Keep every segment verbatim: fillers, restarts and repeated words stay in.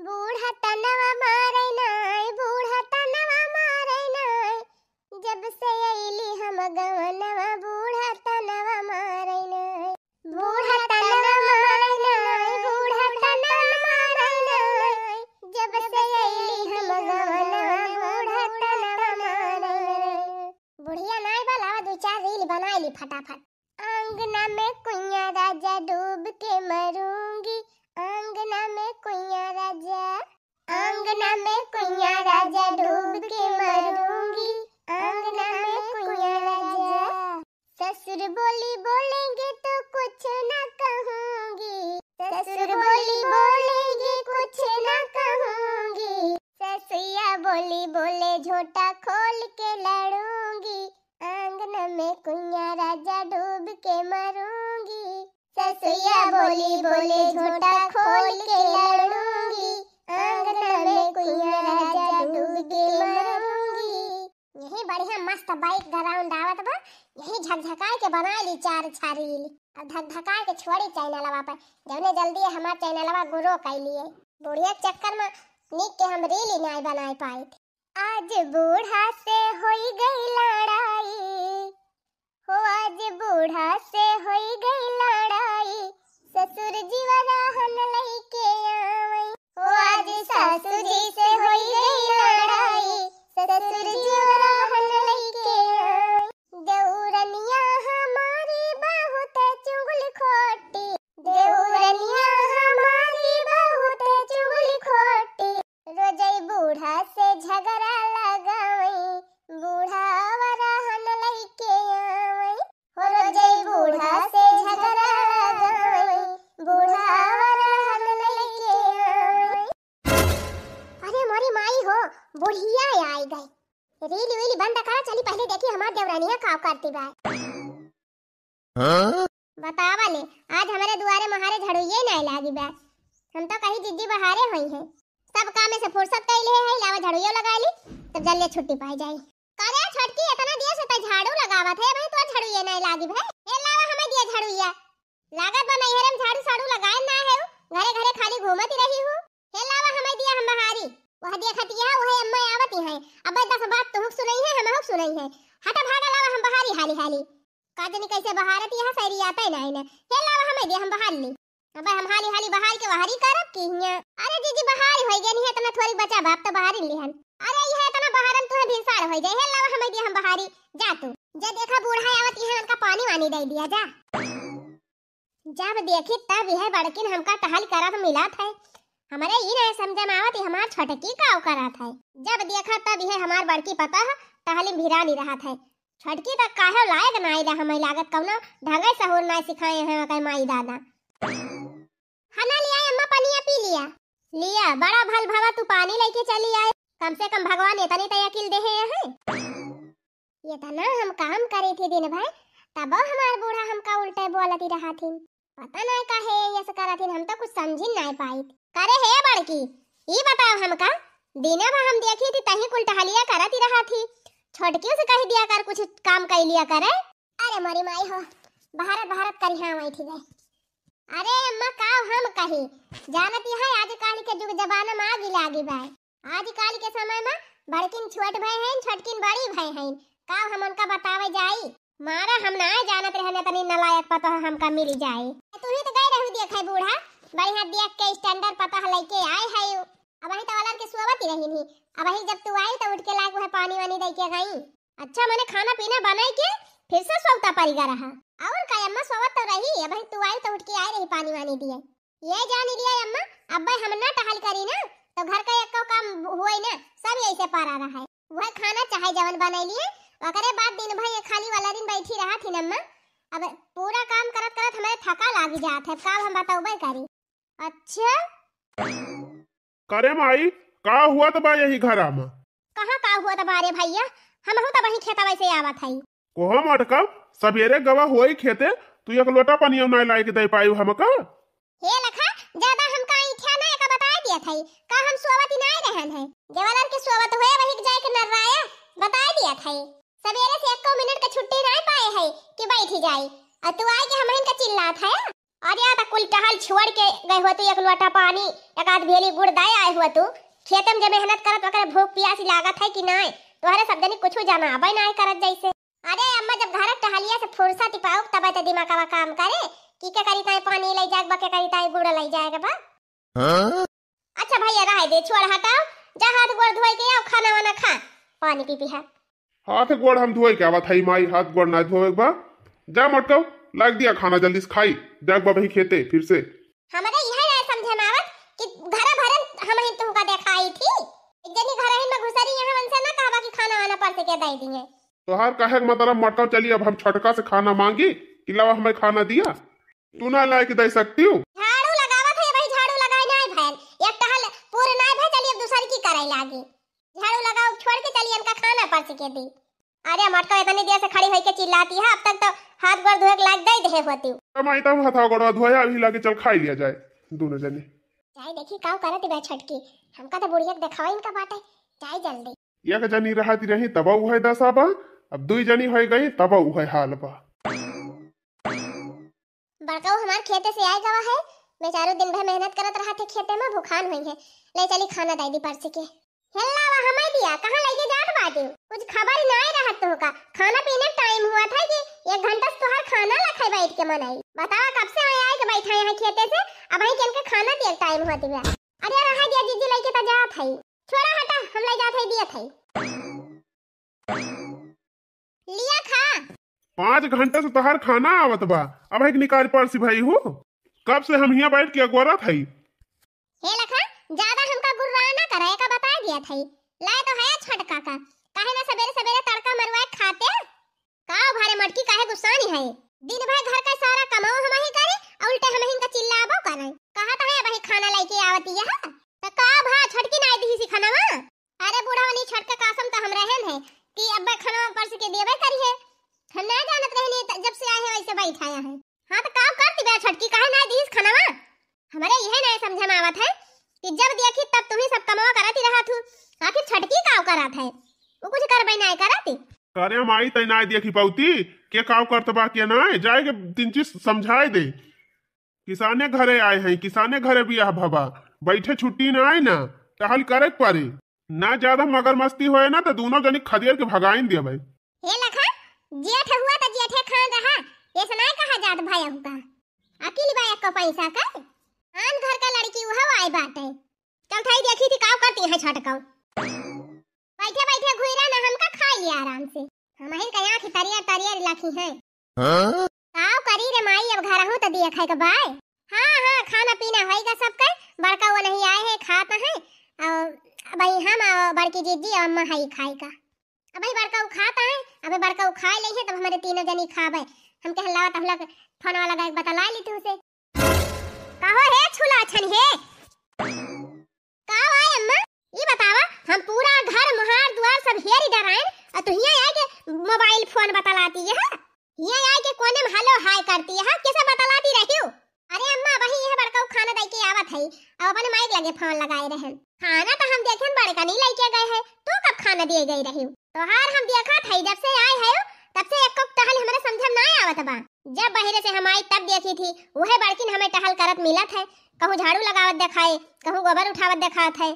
बूढ़ा तनवा मारै नाय, बूढ़ा तनवा मारै नाय, जब से अइली हम गवनवा, बूढ़ा तनवा मारै नाय। बूढ़ा तनवा मारै नाय, बूढ़ा तनवा मारै नाय, जब से अइली हम गवनवा, बूढ़ा तनवा मारै नाय। बुढ़िया नाय बा, लावा दू चार रील बनाइ ली फटाफट। आंगना में कुइयाँ राजा डूब के मरूंगी, आंगना में कुइयाँ राजा, आंगना में कुइयाँ राजा डूब के मरूंगी, आंगना में कुइयाँ राजा। ससुर बोली बोलेंगे तो कुछ ना कहूंगी, ससुर बोली बोलेंगे कुछ ना कहूंगी। ससुइया बोली बोले झोंटा खोल के लड़ूंगी, आंगन में कुइयाँ राजा डूब के मरूंगी। ससुइया बोली बोले झोंटा खोल के लड़ूंगी, आंगन में कुइयाँ राजा डूब के मरूंगी। यही बढ़िया मस्त background आवत बा, यही झकझकाइ के बनाइ ली चार छह रील। अब धकधकाइ के छोड़ी चैनलवा पर, जौने जल्दी हमार चैनलवा grow कइ लिए। बुढ़िया के चक्कर में नीक के हम रील ही नाय बनाइ पाइत। आज बूढ़ा से होई गई लड़ाई, हो आज बूढ़ा से होई गई लड़ाई, ससुर जीवा रहन लइके आवई। हो आज सासू जी से होई गई लड़ाई, ससुर जीवा रहन लइके आवई। देउरनिया हमारी बहुत चुगल खोटी, देउरनिया हमारी बहुत चुगल खोटी, रोजई बूढ़ा से झगड़ा लगावई, बूढ़ा वरहन लइके आवई। हो रोजई बूढ़ा से झगड़ा लगावई, बूढ़ा वरहन लइके आवई। अरे मोरी माई हो, बुढ़िया आइ गई। रील वील बंद करा, चली पहले देखी हमार देउरनिया का करती बा। हाँ? बतावा ले, आज हमरे दुआरे महारे झड़ुइये नाय लागी बा। हम तो कही जिज्जी बहारे होई हैं, सब काम से फुर्सत कइ ले है, लावा झड़ुइयो लगाइ ली, तब जल्दी छुट्टी पाइ जाई। करे छोटकी, इतना देर से तै झाड़ू लगावत है, अबहीं तोर झड़ुइये नाय लागी भाई। हे लावा हमें दिया झड़ुइया। लागत बा नैहरे में झाड़ू साड़ू लगाए ना है, घरे घरे खाली घूमत ही रही हूँ। हे लावा हमें दिया हम बहारी। वह देखत यह, वह अम्मा आवत ही है। अबे दस बात तुहुक सुनई है, हमहुक सुनई है। हटा भागा लावा हम बहारी हाली हाली। का जनी कैसे बहारत यहाँ सैरी आता ही नहीं ना। हे लावा हमें दिया हम बहार ली। अबे हम हाली हाली बहार के बहारी करब की हियाँ। अरे जीजी बहारी होई गए नहीं, इतना थोड़ी बचा बाप तो बहारी लिहन। अरे यह इतना बहारन तुहे भिनसार होई जाए। हे लावा हमें दिया हम बहारी। जा तू। जे देखा बूढ़ा आवत यहाँ उनका पानी वानी दे दिया जा। जब देखी तब यह बड़किन हमका टहल करत मिलत है। हमरे ई नहीं समझ में आवत, ई हमार छोटकी का करत है। जब देखा तब यह हमार बड़की पतोह टहली भिरानी रहत है। छोटकी तक काहे लायक नाई रह, हमें लागत कौनो ढंगे सहूर नाई सिखाए हैं ओकर माई दादा। हना लिया अम्मा, पनिया पी लिया। लिया, बड़ा भल भवा तू पानी लेके चली आए। कम से कम भगवान इतनी तो अकिल देहे हैं। इतना हम काम करे थे दिन भर, तबो हमार बूढ़ा हमका उल्टे बोलती रहा थी। पता नहीं काहे ऐसे करत हिन, हम तो कुछ समझिन नहीं पाइत। करे हे बड़की, ई बताओ हमका, दिना भर हम देखी थी तहीं कुल टहलिया करत ही रहा थी, छोटकियों से कह दिया कर कुछ काम कर लिया करे। अरे मोरी माई हो, बहारत बहारत करी हाँ वही थी गए। अरे अम्मा का हम कही, जानत ही है आजकल के जुग जमाना में आगी लागी बाय। आजकल के समय में बड़किन छोट भय हैं, छोटकिन बड़ी भय हैं, का हम उनका बतावे जाई? मारा हम ना जानत रहन इतनी नालायक पतोह हमका मिल जाए। तू ही तो गए रहू देखे बूढ़ा, बढ़िया देख के standard पतोह लेके आए है। अबहीं तो अलर के सोवत ही रही नहीं, अबहीं जब तू आई तो उठ के लाग वह पानी वानी दे के गई। अच्छा, मने खाना पीना बनाई के फिर से सोवता परी गा रहा। और का अम्मा, सोवत तो रही, अबहीं तू आई तो उठ के आए रही पानी वानी दिए। ये जानी लिया अम्मा, अब्बे हम ना टहल करी ना, तो घर का एको काम हुए ना, सब यही से पारा रहा है। वह खाना चाहे जवन बनाई लिए, ओकरे बाद दिन भर ये खाली वाला दिन बैठी रहा थी अम्मा। अब पूरा काम करत करत हमारे थका लागी जात है, काम हम बतौबे करी। अच्छा, करे माई, का हुआ त बा यही घरा में? कहाँ का हुआ त बा रे भैया, हमहू त वही खेतवा से आवत हई। कोहो मटका, सबेरे गवा होई खेते, तू एक लोटा पनिया नाय लाए के दे पायू हमका? हे लखा, ज्यादा हमका ऐठा ना एका बताए दिया थई, का हम सोवत ही नाय रहन है। देवलर के सोवत होए वही के जाए के नर्राया बताए दिया थई। सबेरे से एको मिनट के छुट्टी नाय पाए है कि बैठी जाई, और तू आए के हमहिन का चिल्लात है। अरे, त कुल टहल छोड़ के गए हो तू, एक लोटा पानी, एक आध भेली गुड़ दाए आए हो तू। खेते में जे मेहनत करत, ओकरे भूख पियासी लागत है कि नाय? तोहरे सब जनी कुछ जनाबे नाय करत जैसे। अरे अम्मा, जब घर टहलिया से फुर्सत ही पाउक, तब त दिमागवा काम करे कि के करी ताई पानी ले जाए बा, के करी ताई गुड़ ले जाए बा। हाँ? अच्छा भैया, रहे दे, छोड़, हटाओ, जा हाथ गोड़ धोए के आओ, खाना वाना खा, पानी पी पी है। हाथ गोड़ हम धोए के आवत हई माई, हाथ गोड़ ना धोए के बा। जा मटकाओ, लाग दिया खाना, जल्दी से खाई, जाग बा वही खेते फिर से। हमरे यह ना समझे में आवत कि घर भरन हम ही तुमका देखाई थी, एक जनी घर ही में घुसरी, यहाँ उनसे ना कहबा कि खाना वाना परस के दे दिए। तोहार कहे के मतलब मटकाओ, चली अब हम छोटका से खाना मांगी कि लावा हमें खाना दिया, तू ना लाए के दे सकती हूँ। झाड़ू लगावत है भाई, झाड़ू लगाए ना भैन, एक टहल पूरे ना भैन, चलिए दूसर की करे लागी। झाड़ू लगाओ छोड़ के चलिए इनका खाना परस के दी। अरे मटका इतनी देर से खड़ी होके चिल्लाती है, अब तक तो हाथ गोड़ धोए के लाग दे दे होती। माई तब हथवा गोड़वा धोया, अभी लागे चल खाई लिया जाए दोनों जने। जाए देखी काऊ करत बा छोटकी, हमका तो बुढ़िया के देखावा इनका बाटे, जाए जल्दी। एक जनी रहती रही तब उहे दशा बा, अब दुई जनी हो गई तब उहे हाल बा। बड़काऊ हमार खेते से आए गवा है, बेचारू दिन भर मेहनत करत रहत है खेते में, भुखान हुई है, ले चली खाना दे दी परस के। हेल्ला वा हमें दिया, कहाँ लेके जात बाटे? कुछ खबर ही नाय रहत तो का, खाना पीने टाइम हुआ था कि एक घंटा से तोहर खाना लखे बैठ के मनई। बतावा कब से आए आए के बैठा यहाँ खेते से, अब ही के इनके खाना दिए टाइम हुआ दिया। अरे रहा दिया जीजी लेके तो जात है, छोड़ा हटा, हम ले जात है दिया था। लिया खा। पाँच घंटा से तोहार खाना आवत बा, अब है कि निकाल परसी भाई हो? कब से हम हियां बैठ के अगोरत हई। हे लखा, ज्यादा हमका गुर्रा ना करे, एका बता दिया थई। लाए तो है छोटका का, काहे ना सबेरे सबेरे तड़का मरुआ के खाते? का भारे मटकी काहे गुस्सानी है? दिन भर घर का सारा कमाओ हम ही करे, और उल्टे हम ही का चिल्लाबो करे। कहा तो है वही खाना लेके आवती है, तो का भा छोटकी ना दी सी खाना? अरे बूढ़ा वनी छोटका कसम त हम रहन है कि अब्बे खाना परस के देबे करी है। हम ना जानत रहनी त जब से आए हैं वैसे बैठाया है। हाँ त का करती बे छोटकी, काहे ना दीस खानावा? हमरे यह नहीं समझ में आवत है कि जब देखी तब तुम्ही सब कमावा करत ही रहत हूँ, आखिर छोटकी का करत है? वो कुछ करबे नहीं करत। अरे माई तै ना देखी पौती के का करत बा के ना, जाए के तीन चीज समझाए दे। किसाने घरे आए हैं, किसाने घरे बियाह भवा, बैठे छुट्टी ना आए ना, टहल करे के पड़ी। ना ज्यादा मगर मस्ती होए ना तो दोनों जनी खदेड़ के भगाइन दिया भाई। हे लखा, जेठ हुआ तो जेठे खान रहा, ऐसे ना कहा जात भाई का। अकिल बा एक पैसा का, आन घर का लड़की उहव आए बाटे। चल थाई देखी थी काव करती है छटकाऊ। बैठे बैठे घुइरा ना हमका खाई लिया आराम से। हम ही कया की तरिया तरिया लखी है। हाँ? काव करी रे माई, अब घर हूँ तो दिया खाए का बाय। हाँ, हाँ, खाना पीना होई का सबके, बड़का वो नहीं आए हैं, खात हैं, और अब ही हम और बड़की जीजी और अम्मा हई खाए का। अब ही बड़का वो खात हैं, अब ही बड़का वो खाए ले हैं, तब हमारे तीनों जनी खाबे। हम कह लावा तब लग फोन वाला गायक बतला ली तुमसे। कहो हे छुला छन हे। का भाई अम्मा, ई बतावा, हम पूरा घर, मुहार, दुआर सब हेरी डराइन, और तू हियां आए के मोबाइल फोन बतलाती है, हियां आए के कोने में हेलो हाय करती है, किसे बतलाती रही हो? अरे अम्मा, वही यह बड़का खाना दे के आवत है, अब अपने माइक लगे फोन लगाए रहन। खाना तो हम देखेन बड़का नहीं लेके गए है, तू कब खाना दिए गई रही हो? तोहार हम देखत है, जब से आए है, तब से एको टहल हमरे समझ में ना आवत बा। जब बहिरे से हम आई तब देखी थी, उहे बड़किन हमें टहल करत मिलत है, कहूँ झाड़ू लगावत देखाए, कहूँ गोबर उठावत देखात है,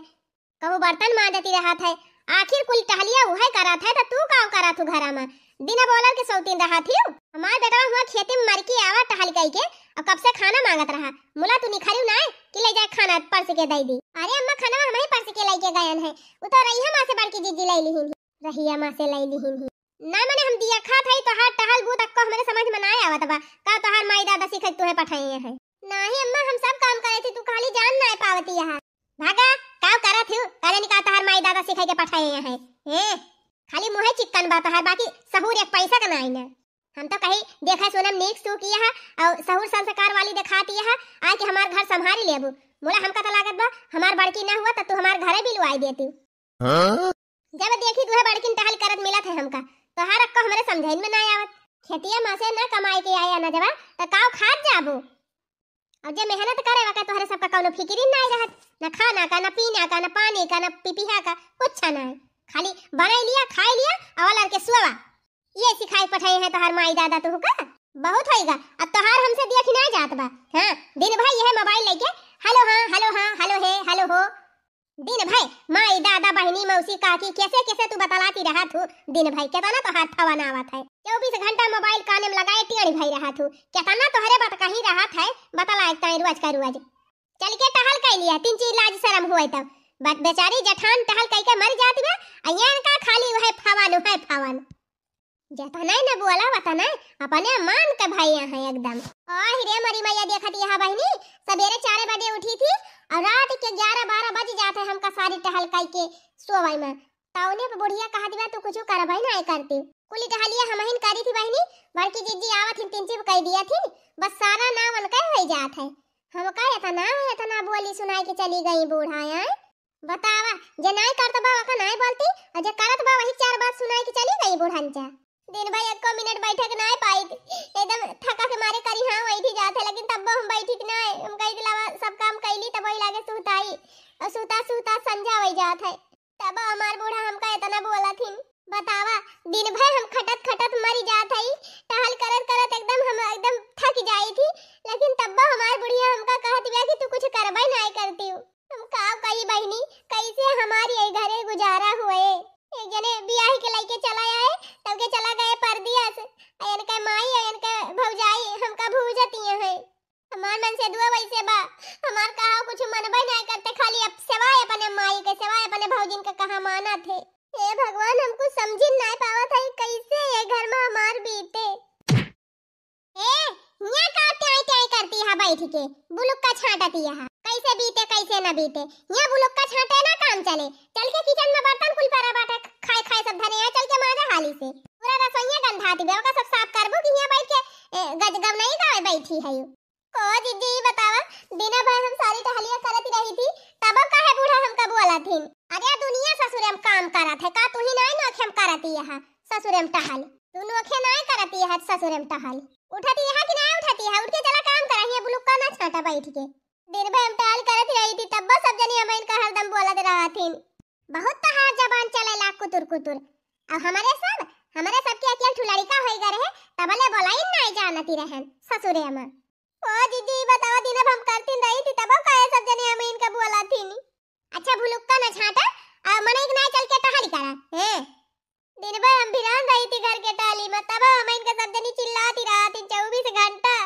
कहूँ बर्तन मांजती रहत है। आखिर कुल टहलिया उहे करत है, त तू का करत हूँ घरा में? दिन बोलर के सौतीन रहत ही। हमार बेटवा हुआ खेती में मर के आवा टहल कई के, और कब से खाना मांगत रहा, मुला तू निखरियो ना कि ले जाए खाना परस के दे दी। अरे अम्मा, खाना हम ही परस के लेके गयन है, वो तो रही माँ से बड़की जीजी ले लिहिन ही, रहिया माँ से ले लिहिन ही। ना मने हम दिया खात हई, तोहार टहल बूत अक्को हमरे समझ में ना आवत बा। का तोहार माई दादा सिखाई तुहे पठाई है? नाही अम्मा, हम सब काम करे थी, तू खाली जान ना पावती है। भागा, काव करत हूँ? का जानी का तोहार माई दादा सिखाई के पठाए है। हैं? खाली मुँहे चिक्कन बा तोहार, बाकी सहूर एक पैसा का नाई ना। हम तो कही देखा सुनम नीक सू किया है और सहूर संस्कार वाली दिखाती है, आके हमार घर संभारी लेबू। मुला हमका तो लागत बा हमार बड़की ना हुआ तो तू हमार घरे भी लुआई देती। हाँ? जब देखी तुहे बड़किन टहल करत मिलत है हमका, तोहार अक्को हमरे समझइन में ना आवत। खेतिया में से ना कमाई के आया ना जवा, त काव खात जाबो? और जे मेहनत करे वके तोहरे सबका कौनो फिकिरी ना रहत, ना खाना का, ना पीना का, ना पानी का, ना पिपिहा का, कुछ ना है। खाली बनाई लिया, खाई लिया, और लड़के सुआ। ये सिखाई पठाए हैं तोहार माई दादा तुहका? बहुत होइगा, अब तोहार हमसे देखी ना जात बा। हाँ, दिन भर यह मोबाइल लेके हेलो हाँ, हेलो हाँ, हेलो हे, हेलो हो। दिन भर माई, दादा, बहिनी, मौसी, काकी, कैसे कैसे तू बतलाती रहत हूँ। दिन भर केतना तोहार फोन आवत है, चउबीस घंटा मोबाइल काने में लगाए टेढ़ भई रहत हूँ। केतना तोहरे बात कहीं रहत है, बतलाए ताई रोज का रोज। चल के टहल कइ लिया, तीन चीज लाज शरम हुए तब। बे-, बेचारी जेठान टहल कइ के मर जाती बा, आ ये इनका खाली वह फोन, वह फोन। जेतना न बोला वतना अपने मान के भइया हैं एकदम। आहि रे मरी मैया, देखत यहा बहिनी, सबेरे चार बजे उठी थी और रात के ग्यारह बारह बज जात है हमका सारी टहल कइ के सोवइ में। तौने पे बुढ़िया कहत बा, "तू कुछ करबइ नाहीं करती। कुली टहलिया हमहिन करी थी बहिनी, बड़की जिज्जी आवत हिन, तिनचिप कइ दिया थी, बस सारा नाव उनका होइ जात है।" हमका एतना, एतना बोली सुनाइ के चली गई बूढ़ा, आय। बतावा, जे नाहीं करत बा, ओका नाहीं बोलती, और जे करत बा, वही चार बात सुनाइ के चली गई बूढ़न चा। दिन भर एको मिनट बैठे के नाहीं पाई थी, एकदम थका के मारे करी हाँ वही थी जात है, लेकिन तब हम बैठी के नाहीं, हम कही के लावा सब काम कैली, तब वही लागे सुताई, और सुता सुता संझा वही जात है। तब हमार बूढ़ा हमका इतना बोला थी, बतावा, दिन भर हम खटत खटत मरी जात हई, टहल करत करत एकदम हम एकदम थक जाई थी, लेकिन तब हमार बुढ़िया हमका कहत बिया कि तू कुछ करबे नाहीं करती हूँ। हम का कही बहिनी, कैसे हमार ये घरे गुजारा हुए? एक जने बियाह के लइके चला आए, तब के चला गए परदेस। आ इनके माई, आ इनके भौजाई हमका भूजतिया है। हमार मन से दुआ वैसे बा, हमार कहा कुछ मनबे नाहीं करते, खाली अब सेवा अपने माई के, सेवा अपने भौजिन के कहा मानत है। हे भगवान, हम कुछ समझिन नाहीं पावत है, कैसे ये घर में हमार बीते। ए, यहाँ का ट्याई ट्याई करती है बैठ के, बुलुक्का छाटती है, कैसे बीते कैसे न बीते, यहाँ बुलुक्का छाटे ना काम चले, चल के किचन में बर्तन कुल परा बाटे, खाए खाए सब धने, यहाँ चल के माजा हाली से, पूरा रसोइया गंधाती बे, ओका सब साफ करबू कि यहाँ बैठ के, ए, गज गवनई गावे बैठी है यू। को दीदी बतावा, दिन भर हम सारी टहलिया करत रही थी, तब काहे बूढ़ा हमका बोला थी? अरे दुनिया ससुरे में काम करत है, का तू ही नाहीं नोखे में करती है ससुरे में टहल? तू नोखे नाहीं करती है ससुरे में टहल। उठती है कि नाहीं उठती है? उठ के चला काम करा, ये बुलुक्का ना छाटा बैठ के। दिन भर हम टहल करत रही थी, तब सब जनी हम इनका हरदम बोलत रहथिन। बहुत तहार जबान चलेला कुतुर कुतुर। अब हमरे सब, हमरे सब के अकेल ठु लड़िका होई गए रहे, तबले बोलाई नाहीं जानती रहन ससुरे में। ओ दीदी, बतावा, दिन अब हम करतीन रही थी, तब काहे सब जने हम इनका बोला थी नी? अच्छा, भुलुक्का न छाटा, आ मनई के नाय चल के टहल करा, हैं? दिन भर हम भिरान रही थी घर के टाली में, तब हम इनका सब जनी चिल्लाती रहती चउबीस घंटा।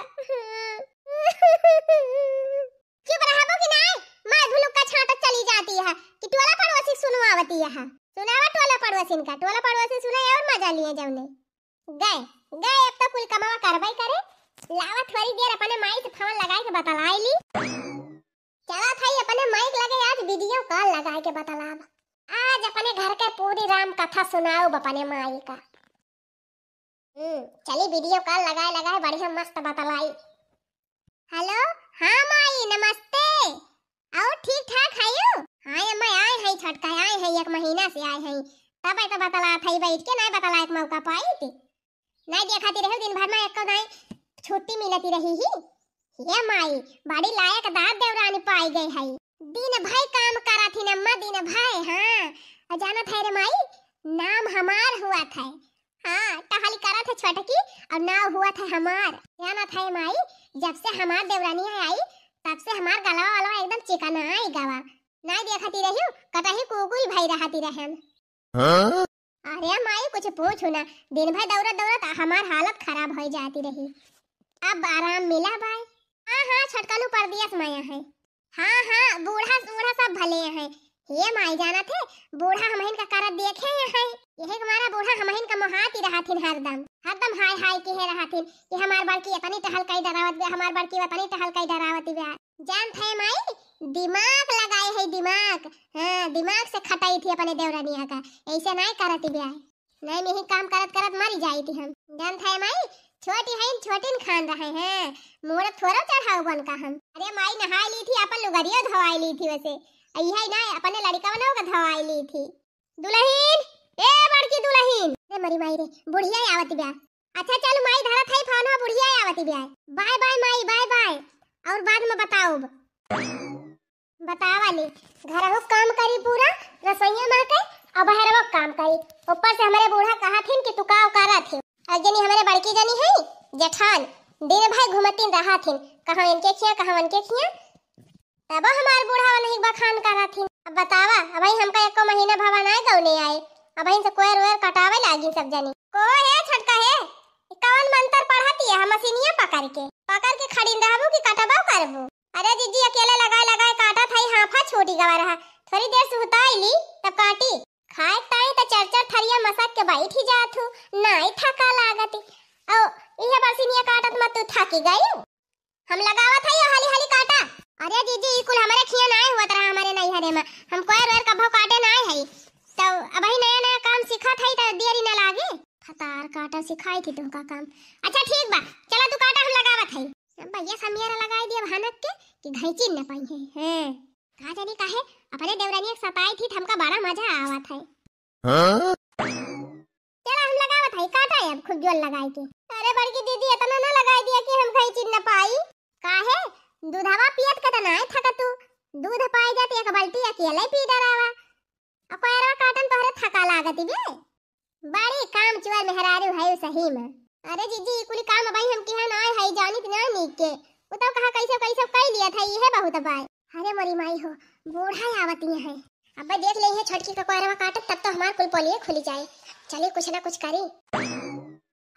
चुप रहबो कि नाय? माय भुलुक्का छाटत चली जाती है कि टोला पड़ोसी सुनवावती है। सुनावा टोला पड़ोसिन का, टोला पड़ोसी सुने और मजा लिए जौने। गए, गए, अब तो कुल कमावा करबे करे। लावा थोड़ी देर अपने माई से फोन लगाए के बतलाई ली। चला था अपने माई के लगे आज वीडियो कॉल लगाए के बतलाब। आज अपने घर के पूरी राम कथा सुनाउब अपने माई का। हम्म, चली वीडियो कॉल लगाए लगाए बढ़िया मस्त बतलाई। हेलो, हाँ माई, नमस्ते। और ठीक ठाक हयू? हाँ अम्मा, आए हैं छोटका, आए हैं, एक महीना से आए हैं, तब तो बतलात है, बैठ के नाय बतलाए के मौका पाई थी। नाय देखाती रहू दिन भर में, एको नाय छुट्टी मिलती रही ही। हे माई, बड़ी लायकदार देवरानी पाई गई है। दिन भर काम करत ही अम्मा, दिन भर, हाँ। और जानत है रे माई, नाम हमार हुआ था। हाँ, टहल करत है छोटकी और नाव हुआ था हमार। जानत है माई, जब से हमार देवरानिया आई, तब से हमार गलवा वलवा एकदम चिकनाई गवा। नाय देखती रहियो, कतही कुकुल भई रहती रहन। हाँ? अरे माई, कुछ पूछू ना, दिन भर दौड़त दौड़त हमार हालत खराब हो जाती रही। अब आराम मिला बाय। हाँ, हाँ, छोटकनू परदेस में है। हाँ, हाँ, बूढ़ा, बूढ़ा सब भले हैं। हे माई, जानत है, बूढ़ा हमहिन का करत देखे हैं। यही के मारा बूढ़ा हमहिन का मोहाती रहथिन हरदम। हरदम हाय हाय किहे रहथिन कि हमार बड़की इतनी टहल कई डरावत बा, हमार बड़की उतनी टहल कई डरावत बा। जानत है माई, दिमाग लगाए है, दिमाग। हाँ, दिमाग से खटाई थी अपने देवरानिया का, ऐसे नाय करती बा। नाय, यही काम करत करत मरी जाई थी हम। जानत है माई, छोटी है, छोटिन खान रहे हैं, मोड़ थोड़ा चढ़ाऊ बन का हम। अरे माई, नहाई ली थी, अपन लुगरिया धोवाई ली थी वैसे। अई है ना, अपने लड़िका बनाओ का धोवाई ली थी। दुलहिन, ए बड़की दुलहिन। अरे मरी माई रे, बुढ़िया आवत बा। अच्छा चल माई, धरत है फोन, बुढ़िया आवत बा। बाय बाय माई, बाय बाय। और बाद में बताउब। बतावा ली, घरहू काम करी पूरा, रसोइया में के, और बहरवा काम करी। ऊपर से हमरे बूढ़ा कहत हिन कि तू का करत ही। और जनी हमरे बड़की जनी है, जेठान दिन भर घूमतिन रहत हिन, कहाँ इनके खिया, कहाँ उनके खिया। तब हमार बूढ़ावा नहीं बखान करत हिन। अब बतावा, अबही हमका एको महीना भवा नाय गौने आए, अबही से कोयर वोयर कटावे लागिन सब जनी। को हे छोटका हे, ई कवन मंतर पढ़तिया है मशीनिया पकड़ के? पकड़ के खड़िन रहबू कि कटबो करबू? अरे जीजी, अकेले लगाए लगाए काटत हई, हाफा छूटी गवा रहा। थोड़ी देर सुहताई ली, तब काटी। खाए ताई त चार चार थरिया मसक के बैठी जात हूँ, नाई थका लागत। औ इहे बरसिनिया काटत मत तू थकी गई। हम लगावत हई, हाली हाली काटा। अरे जीजी, ई कुल हमरे खिया नाय हुआ तरह हमरे नैहरे में। हम कोयर वेर कभो काटे नाय हई। तो अबही नया नया काम सिखत हई, तो देरी न लागे। फतार काटा सिखाई थी तुमका काम। अच्छा ठीक बा, चला तू काटा, हम लगावत हई। अब भैया समियारा लगाई दिया भनक के कि घैंची न पाई है। हैं। का जानी काहे अपने देवरानी एक सताई थी, हमका बड़ा मजा आवत है। हाँ? चला हम लगावत है, काटा है अब खूब जोर लगाई के। अरे बड़की दीदी, इतना ना लगाई दिया कि हम घैंची न पाई। काहे? दूधवा पियत के त नाय थका तू। दूध पाई जात एक बाल्टी अकेले पी डरावा। अब कोयरवा काटन तोहरे थका लागत बे। बड़ी काम चुअर मेहरारू है सही में। अरे जीजी, ई कुल काम अबही हम किहा नाय है, जानित ना नीक के। उ तो कहा कैसे कैसे कई लिया था, इहे बहुत बाय। अरे मोरी माई हो, बूढ़ा आवती है। अब देख ले है छोटकी का कोयरवा काटत, तब तो हमार कुल पोलिए खुली जाए। चली कुछ ना कुछ करी।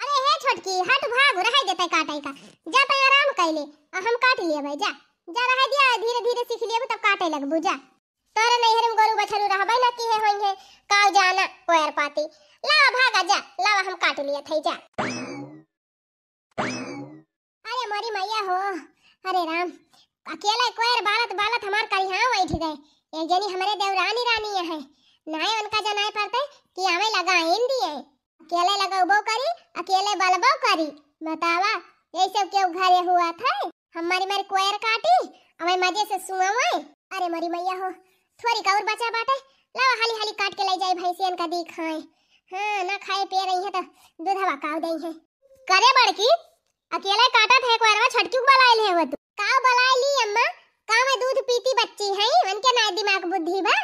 अरे हे छोटकी, हट भाग, रहे देते काटे का। जा तै आराम कैले, आ हम काट लियबे, जा। जा रहे दिया, धीरे धीरे सीख लियबे तब काटे लगबू, जा। तोरे नैहर में गोरू बछरू रहबे न किहे होइहे, काव जाना कोयर पाती। लावा भागा जा, लावा हम काट लिया थई जा। अरे मोरी मैया हो, अरे राम, अकेले कोयर बालत बालत हमार करिहा बैठ गए। एक जनी हमरे देवरानी रानी है, नाय उनका जनाए पड़ते कि आवे लगा आइन दिए। अकेले लगौबो करी, अकेले बलबो करी। बतावा, यही सब केहू घरे हुआ था? हम मारी मारी कोयर काटी, अबे मजे से सुआवे। अरे मोरी मैया हो, थोड़ी का और बचा बाटे, लावा हाली हाली काट के ले जाई भैंसियन का दी खाए। हाँ, ना खाए पिए रही है तो दूधवा काव दई है। करे बड़की, अकेले काटत है कोयरवा, छोटकी को बलाए ले हो तू। काव बलाए ली अम्मा, का मैं दूध पीती बच्ची है, उनके ना दिमाग बुद्धि बा।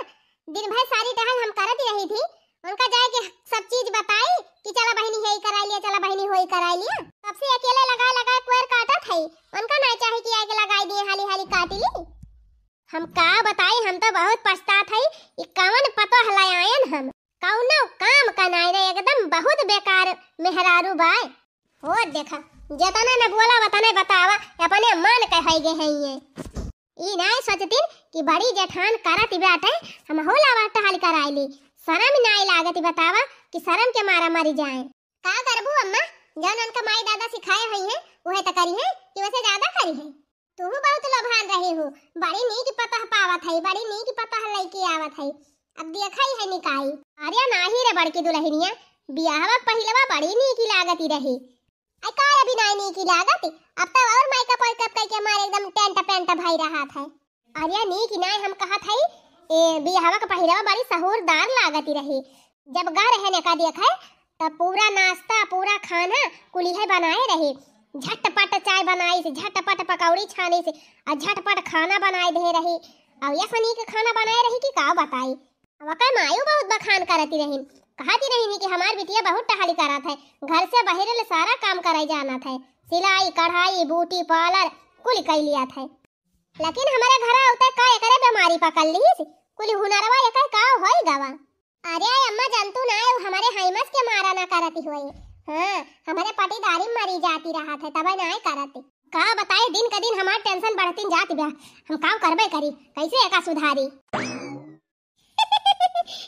दिन भर सारी टहल हम करत ही रही थी, उनका जाए के सब चीज बताई कि चला बहिनी, हे ई कराई लिया, चला बहिनी, हो ई कराई लिया। तब से अकेले लगाए लगाए कोयर काटत है, उनका ना चाहे कि आए के लगाई दिए, हाली हाली काटी ली। हम का बताई, हम तो बहुत पछतात है, ई कवन पतोह ले आयन हम। कौनो काम का नाय रे, एकदम बहुत बेकार मेहरारू बाय। हो देखा, जेतना न बोला वतने बतावा, अपने मन के है गे है ये। ई नाय सोचतिन कि बड़ी जेठान करत बाटे, हम होला वाट हाल कराइली। शरम नाय लागत बतावा कि शरम के मारा मरी जाए। का करबू अम्मा, जौन उनका माई दादा सिखाए होई हैं, उहे त करी हैं कि वैसे ज्यादा करी हैं। तू बहुत लोभान रही हूँ, बड़ी नीक पतह पावत है, बड़ी नीक पतह लइके आवत है। अब देखा ही है निकाई। अरे नाही रे बड़की दुलहिनिया, बियाहवा पहिलवा बड़ी नीक लागती रही। आई का अभी नाय नीकी लागत? अब तो और मेकअप वेकअप करके हमारे एकदम टेंट पेंट भई रहत है। अरे नीकी नाय हम कहत हई, ए, बियाहवा के पहिरवा बड़ी सहूरदार लागती रही। जब गा रहे ने का देखे, तब पूरा नाश्ता, पूरा खाना कुलिहे बनाए रही। झटपट चाय बनाई से, झटपट पकौड़ी छानी से, और झटपट खाना बनाए दे रही। और ऐसा नीक खाना बनाए रही कि का बताई। अब ओकर मायू बहुत बखान करती रहीन, कहती रहीन कि हमार बिटिया बहुत टहली करत है, घर से बहिरे ले सारा काम करे जानत है, सिलाई, कढ़ाई, ब्यूटी पार्लर कुल कई लियत है। लेकिन हमारे घर आवते का एकरे बीमारी पकड़ लीस, कुल हुनरवा एकर का होई गवा। अरे अम्मा, जानतू ना, उ हमारे हाइमस के मारा ना करती होई। हाँ, हमारे पटीदारी मरी जाती रहत है, तबे ना करती। का बताई, दिन का दिन हमार टेंशन बढ़ती जाती बा। हम काम करबे करी, कैसे एका सुधारी?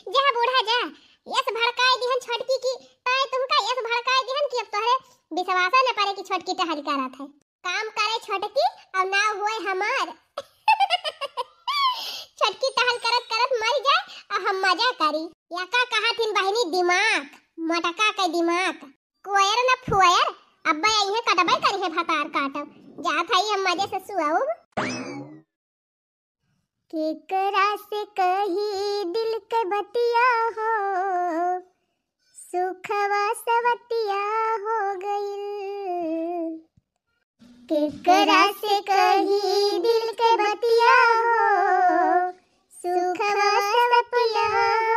जा बूढ़ा जा, यस भड़काए दिहन छोटकी की, ताए तुमका यस भड़काए दिहन कि अब तोहरे विश्वास न पड़े कि छोटकी टहल करत है। काम करे छोटकी, अब ना हुए हमार। छोटकी टहल करत करत मर जाए, अब हम मजा करी। या का कहा थिन बहिनी, दिमाग, मोटका के दिमाग। कोयर न फुअर, अब्बे अइहे कटबे करिहे भतार काटब। जात हई हम मजे से सुअब। केकरा से कही दिल के बतिया हो, सुखवा सवतिया हो गइल। केकरा से कही दिल के बतिया हो, सुखवा सवतिया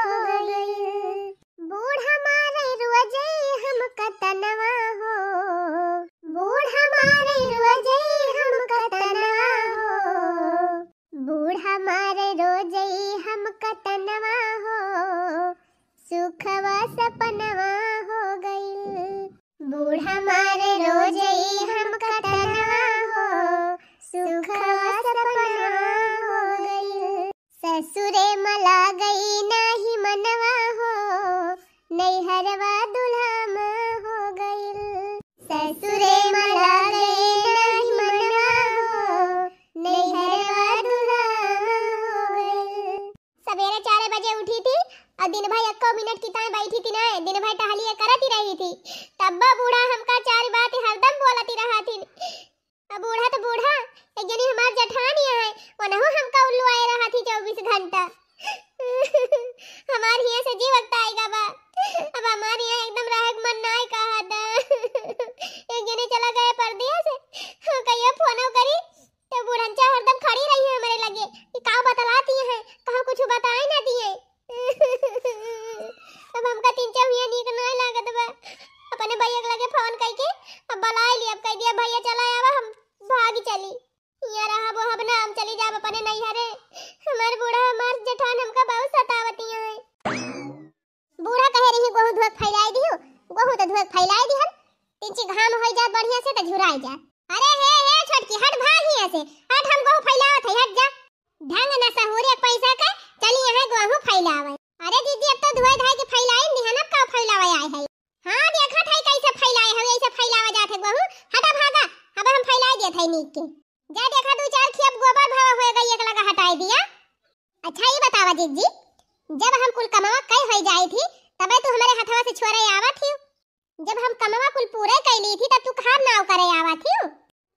हो गइल। बूढ़ा मारे रोजे हम कतनवा हो, कतनवा हो, सुखवा सपनवा हो गइल। बूढ़ा मारे रोजई हम कतनवा हो, सुखवा सपनवा हो गइल। ससुरे मा लागई नाही मनवा हो, नैहरवा दुल्हा मा हो गइल। ससुरे मा लागई नाही मनवा हो, नैहरवा दुल्हा मा हो गइल। सबेरे चार बजे उठी थी और दिन भर एक्को मिनट की ताईं बैठी थी ना, दिन भर टहलिए करत ही रही थी। तब्बा बूढ़ा हमका चार बात हरदम बोलत ही रहा थी। अब बूढ़ा तो बूढ़ा, एक जनी हमार जेठानी है, वनहु हमका उल्लू आए रहा थी चउबीस घंटा। हमार हियाँ से जीव अगताएगा बा। अब हमार हियाँ एकदम रहे के मन नाय कहा था। एक जनी चला गए परदेस, हम कहियो फोनो करी, तो बूढ़नचा हरदम खड़ी रही है हमरे लगे कि का बतलाती हैं, कहूँ कुछ बताए ना दिए। अब हमका तीन चार हुइया नीक नाय लागत बा। अपने भैया के लगे फोन कइके अब बलाइ लिया, अब कह दिया, "भैया चला आवा, हम भाग चली। हियाँ रहब ओहब ना, हम चली जाब अपने नैहरे। हमार बूढ़ा, हमार जेठान हमका बहुत सतावती हैं।" बूढ़ा कहे रही, "गोहूँ धोक फैलाई दियो, गोहूँ तो धोक फैलाई दिहन, तिनची घाम होइ जात बढ़िया से तो झुराई जात।" "अरे हे, हे छोटकी, हट भाग हियाँ से, हट, हम गोहूँ फैलावत है, हट जा।" ढंग न सहूर एक पैसा के, चली यहाँ गोहूँ फैलावे। "अरे दीदी, अब तो धोए धाए के फैलाइन दिहन, अब का फैलावे आए है?" "हाँ, देखत है कैसे फैलाए हो, ऐसे फैलावा जात है गोहूँ, हटा भागा, अब हम फैलाए देत है नीक के। जा देखा दू चार खियप गोबर भवा हुए गई, एक लगा हटाए दिया।" "अच्छा ये बतावा जीजी, जब हम कुल कमावा कई होइ जाए थी, तबे तू हमारे हथवा से छोरे आवत ही, जब हम कमवा कुल पूरे कइ ली थी, तब तू कहाँ नाव करे आवत हियो?"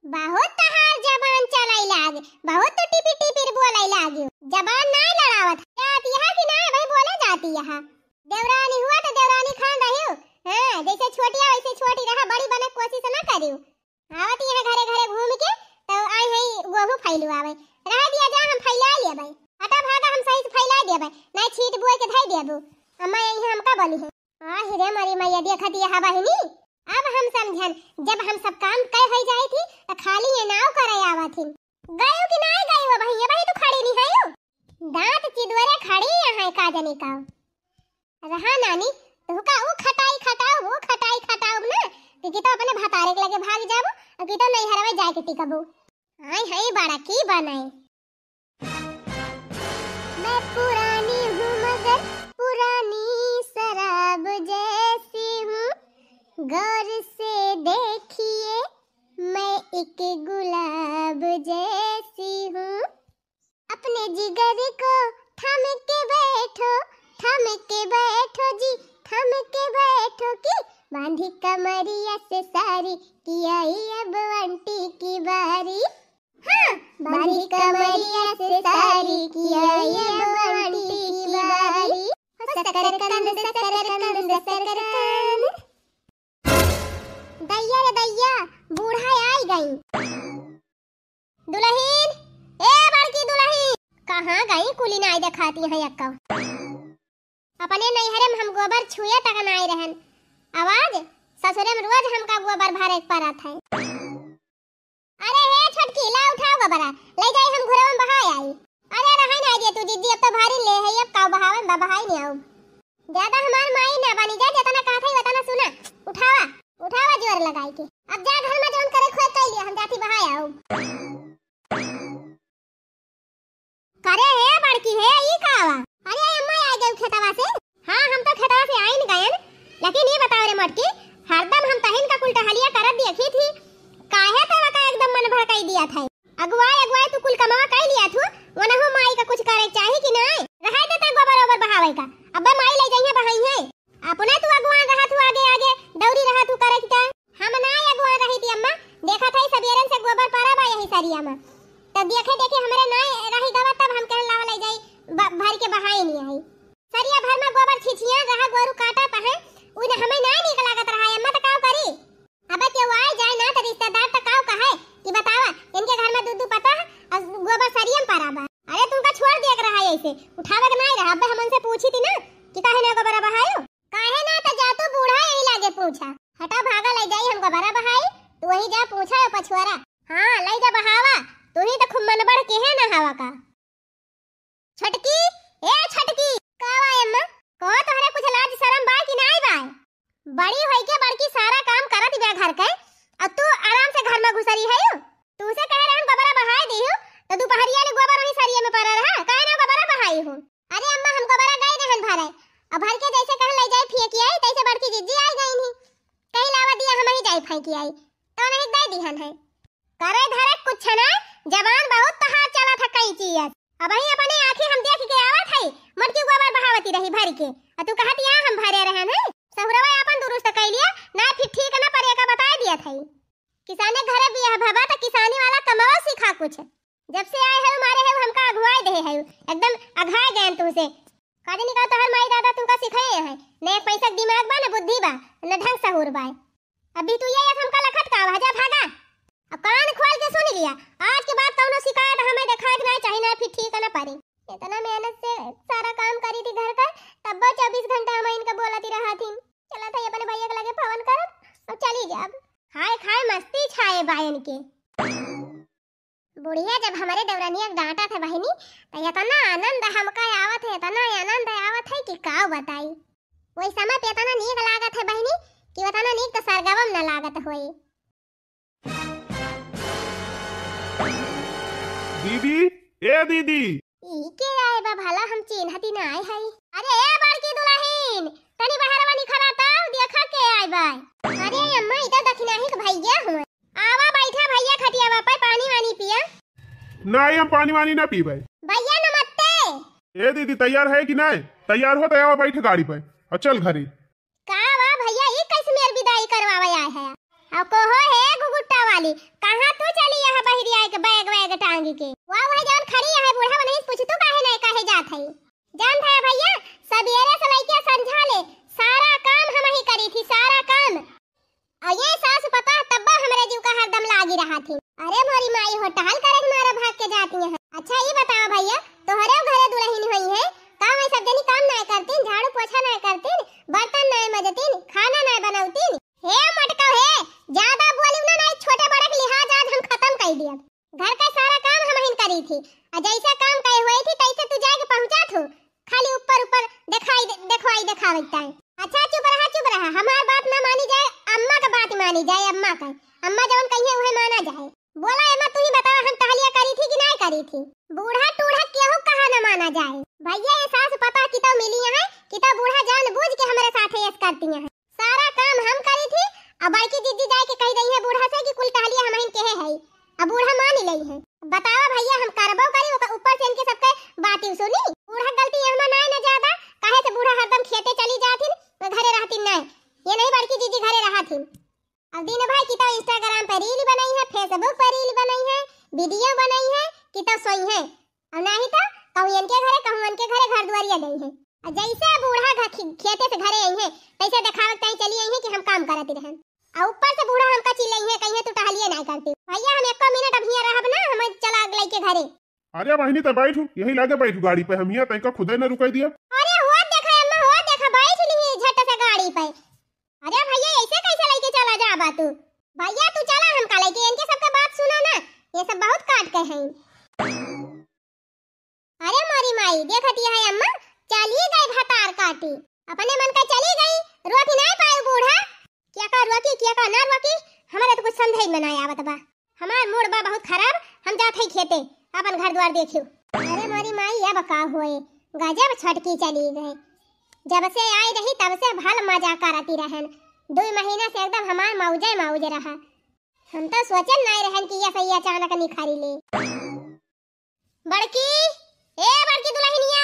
"बहुत तहार जबान चलाई लाग, बहुत तू टिपिर टिपिर बोलै लागियो। जबान नाय लड़ावत, जात यहाँ कि नाय, वही बोले जाती यहाँ। देवरानी हुआ तो देवरानी खान रहियो। हाँ, जैसे छोटिया वैसे छोटी रहा, बड़ी बने कोशिश ना करियो। आवत यहाँ घरे घरे घूम के, तो आई है गोहूँ फैलू आवे। रह दिया जा, हम फैला लेबै। हटा भागा, हम सही से फैला देबै, नाय छीट बुए के धई देबू। अम्मा यहाँ हमका बोली है।" आहि रे मरी मैया, देखत यह बहिनी, अब हम समझन, जब हम सब काम कइ होइ जाए थी, त खाली ये नाव करे आवत हिन। गयो कि नाय गयो, बहिया, बही तू खड़ी नहीं है यू। दांत चिदोरे खड़ी यहाँ का जनी का। रहा नानी, तुहका ऊ खटाई खटाऊ, ऊ खटाई खटाऊ ना, कि, कि तो अपने भतारे के लगे भाग जाबो, और कि तो नैहरवे जाए के टिकबो। आय है बड़ा की बनाए। मैं पुरानी हूँ मगर पुरानी शराब जैसी हूँ, गौर से देखिए मैं एक गुलाब जैसी हूँ। अपने जिगर को थाम के बैठो, थाम के बैठो जी, थाम के बैठो कि बांधी कमरिया से सारी, कि आई अब आंटी की बारी। हाँ, बांधी कमरिया से सारी, कि आई अब आंटी की बारी। हो सकरकंद, सकरकंद, सकरकंद। दैया रे दैया, बूढ़ा आई गई। दुलहिन, ए बड़की दुलहिन, कहाँ गई? कुली नाई देखाती हैं एक्का। अपने नैहरे में हम गोबर छुए तक नाई रहन। आवाज ससुरे में रोज हमका गोबर भरे के परत है। अरे हे छोटकी, ला उठाओ गोबरा, ले जाई हम घुरवा में बहाय आई। अरे रहे ना दे तू दीदी, अब तो भारी ले है, अब का बहावन बा, बहाई नहीं आऊ। ज्यादा हमार माई ना बनी जा, जितना कहत है उतना सुना। उठावा, उठावा जोर लगाई के। अब जा घर में जौन करे खोए कई लिया, हम जाती बहाय आऊ। करे हे बड़की हे, ई का बा? अरे अम्मा आ गई खेतवा से। हाँ, हम तो खेतवा से आइन गयन, लेकिन ई बताओ रे मोटकी, हरदम हम तहिन का कुल टहलिया करत देखी थी, काहे तोरा का एकदम मन भड़काई दिया था? अगुआई अगुआई तू कुल कमवा कई लिया थू, वनहु माई का कुछ करे चाही कि नाय? रहे देता गोबर ओबर बहावे का, अब्बे माई ले जइहे बहाई है। अपने तू अगुआ रहा थू आगे आगे, दौरी रहा थू करे की का? हम ना अगुआ रही थी अम्मा, देखा था सबेरन से गोबर पड़ा बा यही सरिया में। तब देखे देखे हमरे ना रही गवा, तब हम कहन लावा ले जाई ब-, भर के बहाई नहीं आई। सरिया भर में गोबर छिछिया रहा, गोरू काटा पहे, उन्हें हमें ना नीक लागत रहा अम्मा, तो काव करी? अबे केहू आए जाए ना तो रिश्तेदार तो काव कहे कि बतावा इनके घर में दू दू पता और गोबर सरिया में पड़ा बा। अरे तुमका छोड़ दिया के रहा ऐसे, उठावे के नहीं रहा। अबे हम उनसे पूछी थी ना कि काहे ना गोबर बहायो? काहे ना, त जा तू बूढ़ा यही लागे पूछा। हटा भागा, ले जाई हमको बड़ा बहाई, तू वही जा पूछा यो पछुआरा। हाँ, ले जा बहावा, तू ही तो खूब मनबड़ के है ना हवा का। छोटकी, ए कि सारा काम करत बिया घर के, अउ तू आराम से घर में घुसरी है। तू से कहे रहन गोबरा बहाए दी हूँ, तो दोपहरिया ले गोबर वहीं सरिये में पड़ा रहा, काहे ना गोबरा बहाई हूँ? अरे अम्मा, हम गोबरा गए रहन भरे, अब भर के जैसे कहन ले जाए फेंक आई, तैसे बड़की जिज्जी आई गई नहीं, कहीं लावा दिया हम ही जाए फेंक आई, तो नहीं दे दिहन है। करे धरे कुछ ना, जबान बहुत तोहार चलत है कई चीज। अबहीं अपने आँखी हम देख के आवत है, मोटकी गोबर बहावती रही भर के, आ तू कहत या हम भरे रहन है। सहुरवा अपन दुरुस्त कइ लिया, ना फिर ठीक ना परे का बताए दिया था। किसाने घरे बियाह भवा त किसानी वाला कमावा सीखा कुछ। जब से आए है मारे है हमका अघुआए दे है, एकदम अघाए गए तुमसे। का जानी का तोहर माई दादा तुमका सिखाए है, न एक पैसा के दिमाग बा, न बुद्धि बा, न ढंग सहूर बा। अभी तू ये हमका लखत का आवा, जा भागा। अब कान खोल के सुन लिया, आज के बाद कौनो शिकायत हमें देखाए के ना चाही, ना फिर ठीक ना परी। इतना मेहनत से सारा काम करी थी घर का, तब्बो चउबीस घंटा हम इनका बोलती रहा थी। चला था अपने भैया के लगे फोन करब, अब चली जाब। हाय खाए मस्ती छाए बा इनके। बुढ़िया जब हमरे देवरनिया के डांटत है बहिनी, त इतना आनंद हमका आवत है, इतना आनंद आवत है कि का बताई। वही समय पे इतना नीक लागत है बहिनी कि उतना नीक तो सरगवम न लागत होई। दीदी, ए दीदी। ई के आए बा भला, हम चिन्हती ना आए हई। अरे ए बड़की दुलहिन, तनी बहरवा निखरा तब देखा के आए बा। अरे अम्मा, ई तो दखिनाही के भैया हुए। आवा बैठा भैया खटियावा पे, पानी वानी पिया। नहीं, हम पानी वानी ना पीबे। भैया नमस्ते। ए दीदी, तैयार है कि नहीं? तैयार हो तो आवा बैठ गाड़ी पे और चल घरे। का वा भैया, ई कैसे मेर विदाई करवावे आए है? अब कहो हे घुघुट्टा वाली, कहाँ तू चली यहाँ बहिरी आए के बैग वैग टांगी के? वाह, वह जौन खड़ी है बूढ़ा, वनही से पूछ तू काहे नहीं कहे जात है? जानत है भैया, सबेरे से लइके संझा ले सारा काम हम ही करी थी, सारा काम। और ये सास पता तब्बा हमरे जीव का हरदम लागी रहा थी। अरे मोरी माई हो, टहल करे के मारे भाग के जाती हैं। अच्छा ये बताओ भैया, तोहरे घरे दुलहिन होई है, काम है सब जनी काम नाय करतीन, झाड़ू पोछा नाय करतीन, बर्तन नाय मजतीन, खाना नाय बनौतीन? हे मटका हे, ज्यादा बोली ना, नाय छोटे बड़े के लिहाज आज हम खत्म कर दिया। घर का सारा काम हम ही करी थी, और जैसा काम कहे हुए थी तैसे तू जाके पहुँचा थू, खाली ऊपर ऊपर दिखाई दे, देखवाई देखावे के टाइम। अच्छा चुप रहा, चुप रहा, हमार बात ना मानी जाए, अम्मा का बात मानी जाए, अम्मा का, अम्मा जवन कहिए उहे माना जाए। बोला एमा तू ही बतावा, हम टहलिया करी थी कि नाय करी थी? बूढ़ा टूढ़ा केहू कहा न माना जाए। भैया ये सास पता कितौ मिली है, कितौ बूढ़ा जानबूझ के हमरे साथे ऐस करती हैं। सारा काम हम करी थी, अब बड़की जिज्जी जाए के कह दई है बूढ़ा से कि कुल टहलिया हमहिन केहे है। अब बूढ़ा मान ही लई है। बतावा भैया, हम करबो करी, ओकर ऊपर से इनके सबके बाती सुनी। बूढ़ा गलती एहमा नाय न ज्यादा, काहे से बूढ़ा हरदम खेते चली जाथिन, घरे रहथिन नाय। ये नहीं बड़की जिज्जी घरे रहथिन। अब दिन भर कितौ Instagram पे reel बनई है, Facebook पे reel बनई है, video बनई है, कितौ सोई है। और नहीं तो कहूँ इनके घरे, कहूँ उनके घरे घर दुआरिया गई है। और जैसे बूढ़ा घ-, खे-, खेते से घरे आई है, तैसे देखावे के ताई चली आई है कि हम काम करत रहन। और ऊपर से बूढ़ा हमका चिल्लाई है, कही है तू टहलिए नहीं करती। भैया हम एको मिनट अब हियाँ रहब ना, हम चला अगलाई के घरे। अरे बहिनी, त बैठू, यही लागे बैठू गाड़ी पे, हम हियाँ तैका खुदे न रुकाई दिया। अरे हुआ देखा अम्मा, हुआ देखा, बैठ ली झट से गाड़ी पे। अरे भैया, ऐसे कैसे लेके चला जाबा तू? भैया, तू चला हमका लेके, इनके सबके बात सुना ना, ये सब बहुत काट के हैं। अरे मोरी माई, देखत यह है अम्मा, चली गई भतार काटी, अपने मन का चली गई, रोकी नहीं पाई बूढ़ा। क्या का रोकी, क्या का ना रोकी, हमारे तो कुछ समझे में ना आवत बा। हमार मूड बा बहुत खराब, हम जात हई खेते, अपन घर द्वार देखियो। अरे मोरी माई, अब का होए, गजब छोटकी चली गए। जब से आई रही तब से भल मजा करती रहन, दो महीना से एकदम हमार मौजे मौज रहा। हम तो सोचन नाय रहन कि ये सही अचानक निखारी ले। बड़की, ए बड़की दुलहिनिया,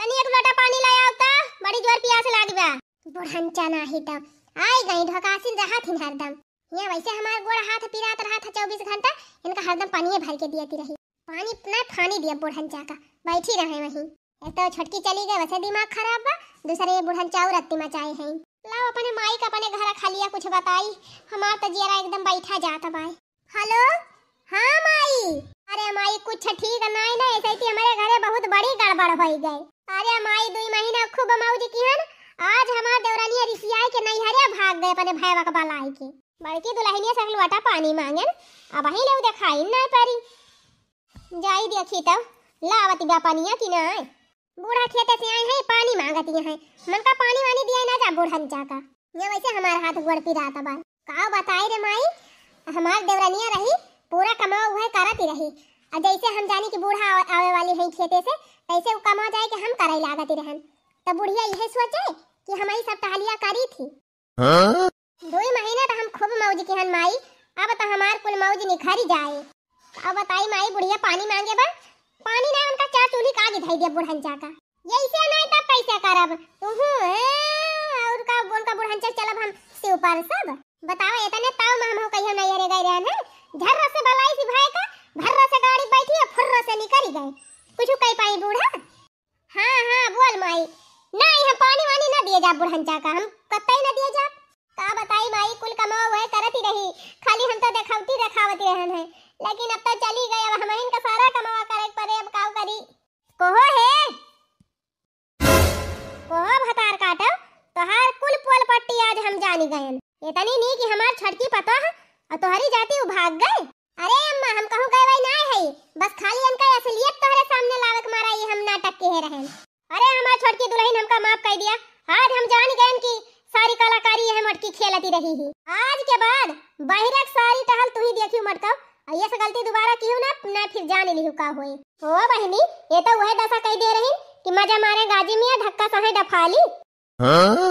तनी एक लोटा पानी ले आओ त, बड़ी जोर पियास लागी बा। बुढ़न चना ही तो आई गई, ढोकासिन रहा थिन हरदम। हियाँ वैसे हमार गोड़ हाथ पिरात रहत है चउबीस घंटा, इनका हरदम पानिये भर के दियती रही। पानी ना फानी दिया बूढ़न चाका, बैठी रहे वहीं। एक तो छोटकी चली गई, वैसे दिमाग खराब बा, दूसरे ये बूढ़न चाऊ रत्ती मचाए हैं। लाओ अपने माई का अपने घर खलिया कुछ बताई, हमार तो जियरा एकदम बैठा जात बाय। हेलो, हाँ माई। अरे माई, कुछ ठीक नाई ना, ऐसे ही हमारे घरे बहुत बड़ी गड़बड़ होई गई। अरे माई, दुई महीना खूब मौज किहन, आज हमार देवरानिया रिसियाई के नैहरे भाग गए अपने भैया के बलाई के। बड़की दुलहिनिया से लोटा पानी मांगन, अबहीं ले देखाई ना परी। जाई देखी तब, लावत बा पनिया कि ना। बूढ़ा खेते से आई है, पानी मांगती है, मन का पानी वानी दिया ना जा बूढ़न चाका। ये वैसे हमार हाथ गोड़ पिरात बा। का बताई रे माई, हमार देवरनिया रही, पूरा कमावा उहे करत ही रही। आ जैसे हम जानी कि बूढ़ा आवे, आवे वाली हैं खेते से, तैसे उ कमावा जाए कि हम करे लागत ही रहन। तब बुढ़िया यह सोचे कि हम ही सब टहलिया करी थी। हाँ? दुई महीना तो हम खूब मौज किहन माई, अब तो हमार कुल मौज निखरी जाए। अब बताई माई, बुढ़िया पानी मांगे बा, पानी ना, उनका चार चूल्ही का आगे धई दिया बुढ़न चाका। यैसे नहीं तब कैसे करब? तुहू, ए, और का, उनका बुढ़न चाका चलब हम शिव पर सब। बताओ, इतने ताव में हम हो कहियो नहीं अरे गए रहन है। झर्र से बलाई सी भाई का, भर्र से गाड़ी बैठी है, फुर्र से निकल गए। कुछ कह पाई बूढ़ा? हाँ, हाँ, बोल माई। नहीं, हम पानी वानी ना दिए जाब बुढ़न चाका, हम कतई ना दिए जाब। का बताई माई, कुल कमावा उहे करत ही रही, खाली हम तो देखावती देखावती रहन है, लेकिन अब तो चली गए, अब हमहिन का सारा कमावा करे के पड़े, अब काऊ करी? कोहो हे, कोहो भतार काटो, तोहार कुल पोल पट्टी आज हम जानी गयन। इतनी नी कि हमार छोटकी पतोह और तोहरी जाति उ भाग गए। अरे अम्मा, हम कहूँ गए वही ना है, बस खाली इनका असलियत तोहरे सामने लावे के मारा ये हम नाटक किहे रहन। अरे हमार छोटकी दुल्हन, हमका माफ कर दिया, आज हम जान गए कि सारी कलाकारी यह मटकी खेलती रही ही। आज के बाद बहिरक सारी टहल तू ही देखियो मटका, और ये से गलती दोबारा किहू ना, ना फिर जान लिहू का होए। ओ बहिनी, ये तो वह दशा कह दे रही कि मजा मारे गाजी मियाँ, धक्का सहे डफाली। हाँ?